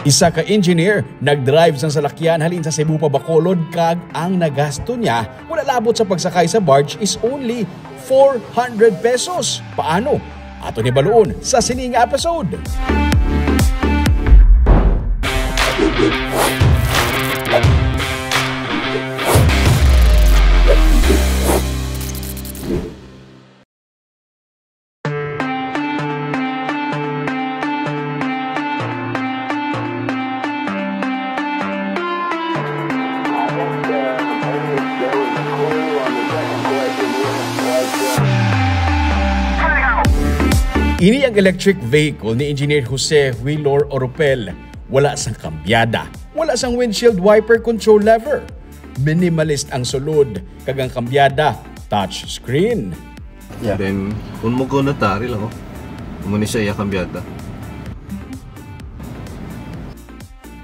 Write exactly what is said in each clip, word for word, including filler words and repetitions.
Isa ka engineer nag-drive sang salakyan halin sa Cebu pa Bacolod, kag ang nagasto niya wala labot sa pagsakay sa barge is only four hundred pesos. Paano? Aton hibaluon sa sining episode. Ini ang electric vehicle ni Engineer Jose Huilor Oropel. Wala sang kambyada, wala sang windshield wiper control lever. Minimalist ang sulod, kag ang kambyada, touch screen. Yeah. Then, kung mo ko natari lang, oh. Mo ni siya iya kambyada.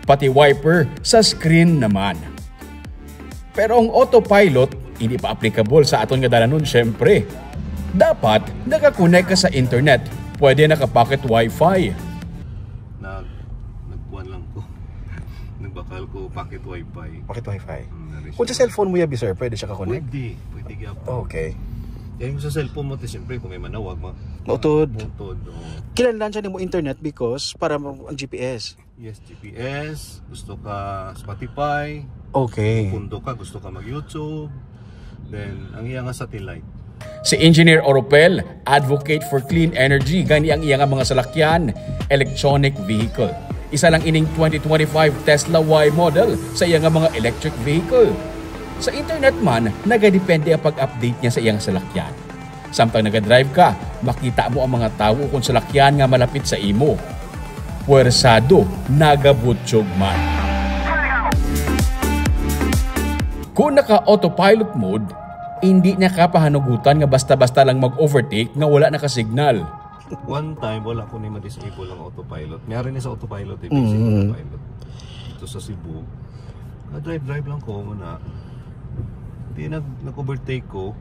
Pati wiper sa screen naman. Pero ang autopilot, hindi pa applicable sa aton nga dalanon, syempre. Dapat nakakonek ka sa internet. Pwede naka-pocket wifi. Nag, nagkuhan lang ko. Nagbakal ko pocket wifi. Pocket wifi. Mm, nari Kung siya. Sa cellphone mo yabi, sir, pwede siya kakonek? Pwede, pwede gyapon. Okay. Yan yung sa cellphone mo, ti siyempre, kung may manawag, ma Mautod. Mautod, oo. Kinahanglan siya nimo internet because para mo ang G P S. Yes, G P S, gusto ka Spotify, Okay. pundo ka, gusto ka mag-YouTube, then ang iya nga satellite. Si Engineer Oropel, advocate for clean energy, gani ang iya nga mga salakyan, electronic vehicle. Isa lang ining twenty twenty-five Tesla Y model sa iya nga mga electric vehicle. Sa internet man, nagadepende ang pag-update niya sa iyang salakyan. Samtang nagadrive ka, makita mo ang mga tawo ukon salakyan nga malapit sa imo. Puwersado, nagabutyog man. Kung naka autopilot mode, hindi na ka pahanugutan nga basta-basta lang mag-overtake nga wala naka-signal. One time, wala ko ni ma-disable ang autopilot. Mayroon ni sa autopilot, eh, basic Mm. autopilot. Ito sa Cebu. Na-drive-drive lang ko muna. Di nag, nag-overtake ko.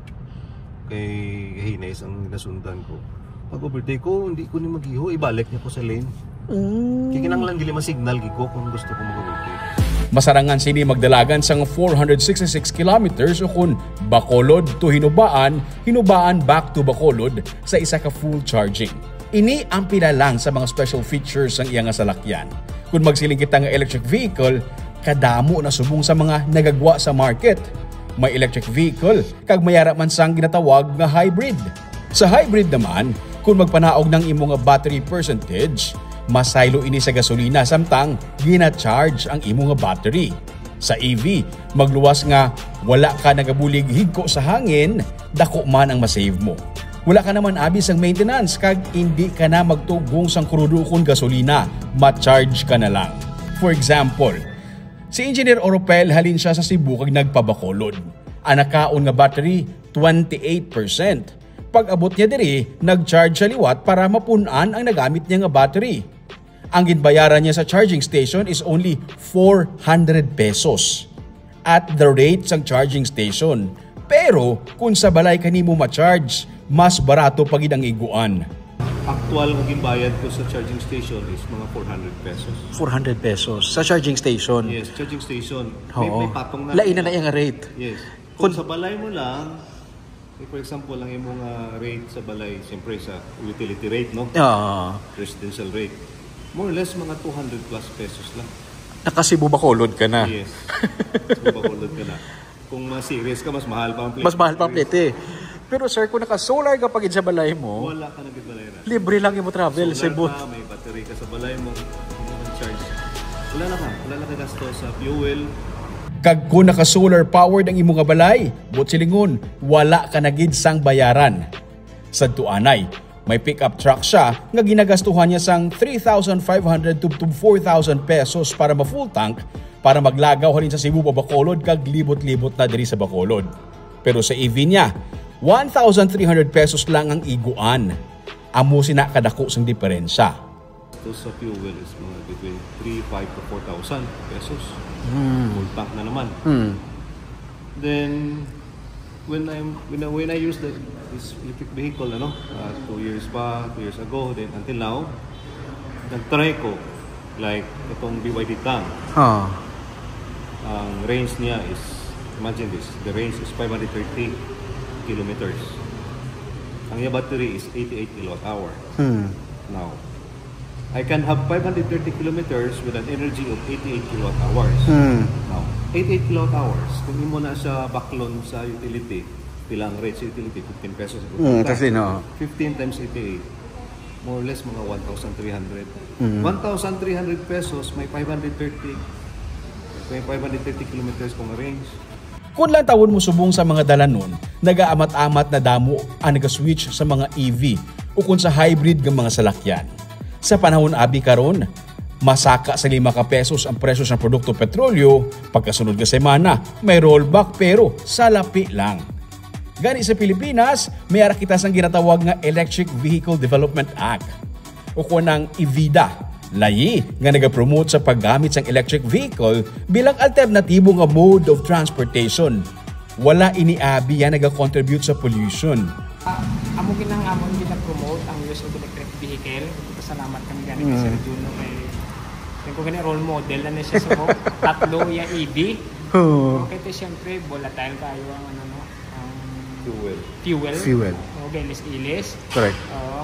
Kay Hinay ang nasundan ko. Pag-overtake ko, hindi ko ni mag-iho. Ibalik niya ko sa lane. Kaya kinahanglan dili ma-signal gid ko kung gusto ko mag-overtake. Masarangan sini magdalagan sang four hundred sixty-six kilometers ukon Bacolod to Hinubaan, Hinubaan back to Bacolod sa isa ka full charging. Ini ang pila lang sa mga special features sang iya nga salakyan. Kung magsiling kita nga electric vehicle, kadamo na subong sa mga nagagwa sa market. May electric vehicle kag may ara man sang ginatawag nga hybrid. Sa hybrid naman, kung magpanaog ng imo nga battery percentage, masaylo ini sa gasolina samtang gina-charge ang imo nga battery. Sa E V, magluwas nga wala ka nagabulig higko sa hangin, dako man ang masave mo. Wala ka naman abi sang maintenance kag indi ka na magtugong sang krudo kon gasolina, ma-charge ka na lang. For example, si Engineer Oropel halin siya sa Cebu kag nagpabacolod. Ang nakaon nga battery, twenty-eight percent. Pag-abot niya diri, nag-charge siya liwat para mapun-an ang nagamit niya nga battery. Ang ginbayaran niya sa charging station is only four hundred pesos at the rate sang charging station. Pero kung sa balay ka nimo ma-charge, mas barato pa gid ang iguan. Actual nga ginbayad ko sa charging station is mga four hundred pesos. Four hundred pesos sa charging station. Yes, charging station. May, Oo. May patong na. Lain na na yung rate. Yes. Kung- Kung sa balay mo lang, like for example, ang imong ah, rate sa balay, siyempre sa utility rate, no? Ah, Residential rate. More or less, mga two hundred plus pesos lang. Naka-Cebu Bacolod ka na. Yes. So, Bacolod ka na. Kung mas serious ka, mas mahal pa ang plete. Mas mahal pa ang plete. Pero sir, kung naka-solar ka pa gid sa balay mo, Wala ka na gid balay ra. Libre lang imo travel sa Solar Cebu. Ka, may battery ka sa balay mo, hindi man charge. Wala na ka. Wala na ka gasto sa fuel. Kag kung naka-solar powered ang imo nga balay, buot silingon, wala ka na gid sang bayaran. Sadto anay, may pickup truck siya nga ginagastuhan niya sang three thousand five hundred to, to four thousand pesos para ma-full tank para maglagaw halin sa Cebu pa Bacolod kag libot-libot na diri sa Bacolod. Pero sa E V niya, one thousand three hundred pesos lang ang iguan. Amo sina kadako sang diferensya. Ito sa fuel is mga between three five to four thousand pesos. Hmm. Full tank na naman. Hmm. Then, when I when I, when I use the this electric vehicle, ano, uh, two years pa, two years ago, then until now, nag-try ko Like itong B Y D Tang, Oh. ang range niya is, imagine this, the range is five hundred thirty kilometers. Ang iya battery is eighty-eight kilowatt hour. Hmm. Now, I can have five hundred thirty kilometers with an energy of eighty-eight kilowatt hours. Hmm. Now, eighty-eight kilowatt hours, kung imo na siya baklon sa utility, pila ang rate sa utility? Fifteen pesos. Hmm, kasi no. Fifteen times eighty-eight, more or less mga one thousand three hundred. Mm. One thousand three hundred pesos, may five hundred thirty, may five hundred thirty kilometers kung range. Kung lang tawon mo subong sa mga dalanon, nagaamat-amat na damo ang naga-switch sa mga E V o kung sa hybrid nga mga salakyan. Sa panahon abi karon, masaka sa lima ka pesos ang presyo sa produkto petrolyo, pagkasunod nga semana, may rollback pero salapi lang. Gani sa Pilipinas, may ara kita sang ginatawag nga Electric Vehicle Development Act o kon ang EVIDA, layi nga nagapromote sa paggamit sang electric vehicle bilang alternatibo nga mode of transportation. Wala ini abi nga nagakontribute sa pollution. Ah, amo gid ang amon gina-promote ang use of electric vehicle. Pasalamat kami gani kay Mm. Sir Juno kay, kay ko gani role model na, na siya sa ko. Tatlo ya E V. Oh. Okay, to siyempre volatile kayo ang ano, no, ang Fuel. fuel. Fuel. Okay, ilis-ilis. Correct. Oo.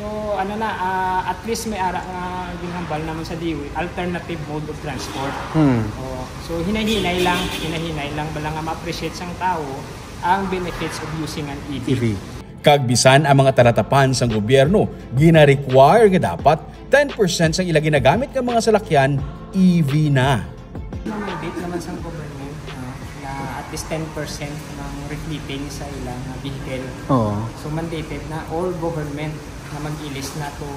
So, ano na, ah, at least may ara nga ginhambal naman sa D O E, alternative mode of transport. Hmm. Oo. So, hinay-hinay lang, hinay-hinay lang bala nga ma-appreciate sang tao ang benefits of using an E V. E V. Kag bisan ang mga talatapan sang gobyerno gina-require nga dapat ten percent sang ila ginagamit nga mga salakyan E V na. Mandate naman sa government, no, na at least ten percent ng refleeting sa ilang vehicle. Oo. So mandated na all government na mag-ilis na to,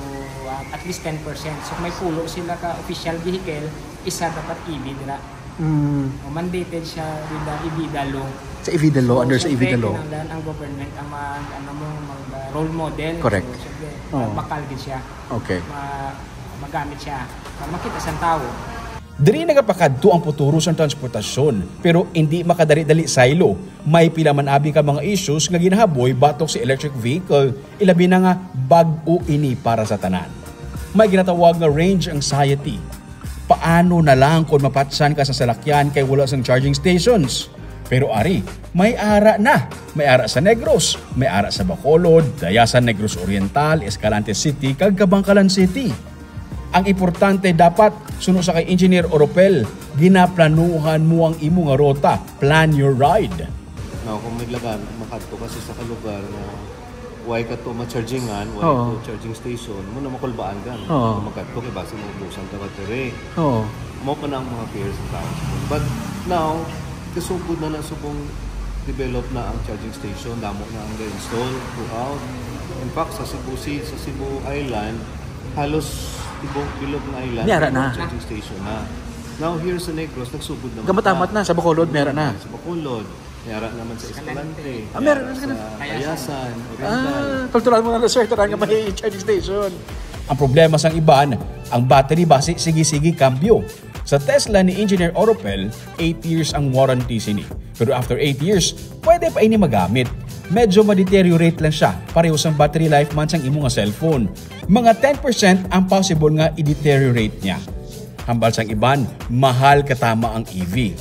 uh, at least ten percent. So may pulo sila ka official vehicle, isa dapat E V dira. Mm. O, mandated siya with the EVIDA law. Sa EVIDA law, So, under sa syempre, EVIDA law. Kinahanglan ang government ang mag, ano mo, mag, uh, role model. Correct. So, syempre, Oo. bakal gid siya. Okay. Ma, magamit siya. Para makita sa tao. Diri nagapakadto ang futuro sang transportasyon, pero indi makadali-dali saylo. May pila man abi ka mga issues nga ginahaboy batok sa electric vehicle, ilabi na nga bag-o ini para sa tanan. May ginatawag nga range anxiety. Paano na lang kung mapatsan ka sa salakyan kay wala sang charging stations? Pero ari, may ara na. May ara sa Negros, may ara sa Bacolod, Dayasan, Negros Oriental, Escalante City, kag Kabankalan City. Ang importante, dapat, suno sa kay Engineer Oropel, ginaplanuhan mo ang imo nga rota. Plan your ride. Now, kung may lagan, makadto ka sa isa ka lugar na way ka to ma-chargingan, way Oo. to charging station, mo na makulbaan ka. Oo. Kung makadto kay basi maubusan ka battery. Oo. Mo pa na ang mga fears ng tao. But now, kasugod na na subong develop na ang charging station, damo na ang install throughout. In fact, sa Cebu City, sa Cebu Island, halos tibok bilog nga island, May ara na. Charging station na. Now, here sa Negros, nagsugod na. Gamatamat na sa Bacolod, may ara na. Sa Bacolod, may ara naman sa Escalante. Ah, meron na Sa sa Dayasan, Oriental. Ah, palturan mo na, sir, tanan nga may charging station. Ang problema sang iban, ang battery basi sige-sige kambyo. Sa Tesla ni Engineer Oropel, eight years ang warranty sini. Pero after eight years, pwede pa ini magamit. Medyo ma-deteriorate lang siya, pareho sang battery life man sang imo nga cellphone. Mga ten percent ang possible nga i-deteriorate niya. Hambal sang iban, mahal katama ang E V.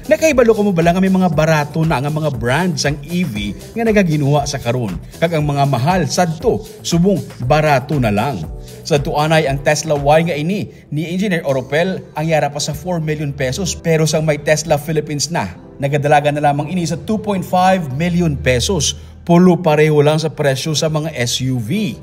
Nakahibalo ka mo bala nga may mga barato na nga mga brand sang E V nga nagaginuha sa karon, kag ang mga mahal sadto subong barato na lang? Sadto anay ang Tesla Y nga ini ni Engineer Oropel ang yara pa sa four million pesos, pero sang may Tesla Philippines na, nagadalagan na lamang ini sa two point five million pesos, pulo pareho lang sa presyo sa mga S U V.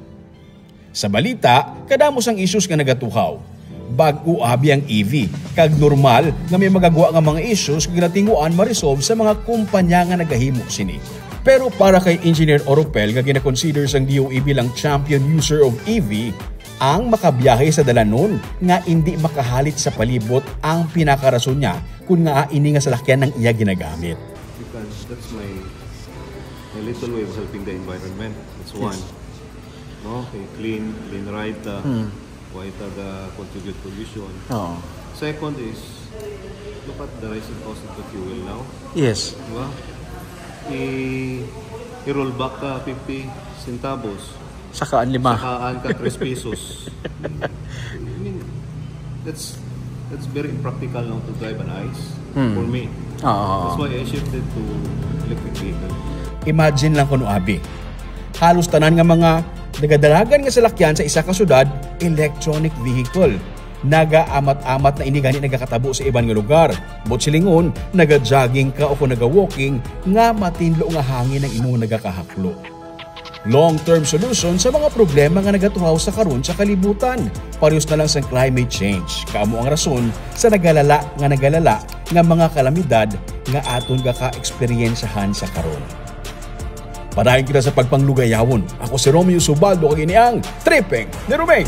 Sa balita, kadamo sang issues nga nagatuhaw. Bag-o abi ang E V, kag normal nga may magagwa nga mga issues nga ginatinguan ma-resolve sa mga kumpanya nga nagahimo sini. Pero para kay Engineer Oropel nga gina-consider sang D O E bilang champion user of E V, ang makabiyahe sa dalanon nga indi makahalit sa palibot ang pinakarason niya kung ngaa ini nga salakyan ang iya ginagamit. Because that's my, my little way of helping the environment. That's one. No? Okay, clean, clean ride, uh, Hmm. why it, uh, contribute pollution. Oo. Second is, look at the rising cost of the fuel now. Yes. Di ba? I, i-roll back ka fifty centavos. Sakaan lima. Sakaan ka tres pesos. I mean, It's it's very impractical now to drive an ICE Hmm. for me. Oo. That's why I shifted to electric vehicle. Imagine lang kuno, abi. Halos tanan nga mga nagadalagan nga salakyan sa isa ka syudad, electronic vehicle. Nagaamat-amat na ini gani nagakatabo sa iban nga lugar. Buot silingon, nagajogging ka o kung naga-walking nga matinlo nga hangin ang imong nagakahaklo. Long-term solution sa mga problema nga nagatuhaw sa karon sa kalibutan. Parehas na lang sa climate change. Kaamo ang rason sa nagalala nga nagalala nga mga kalamidad nga aton gaka-eksperyensyahan sa karon. Padayon kita sa pagpanglugayawon. Ako si Romeo Subaldo, kag ini ang Tripping ni Romeo.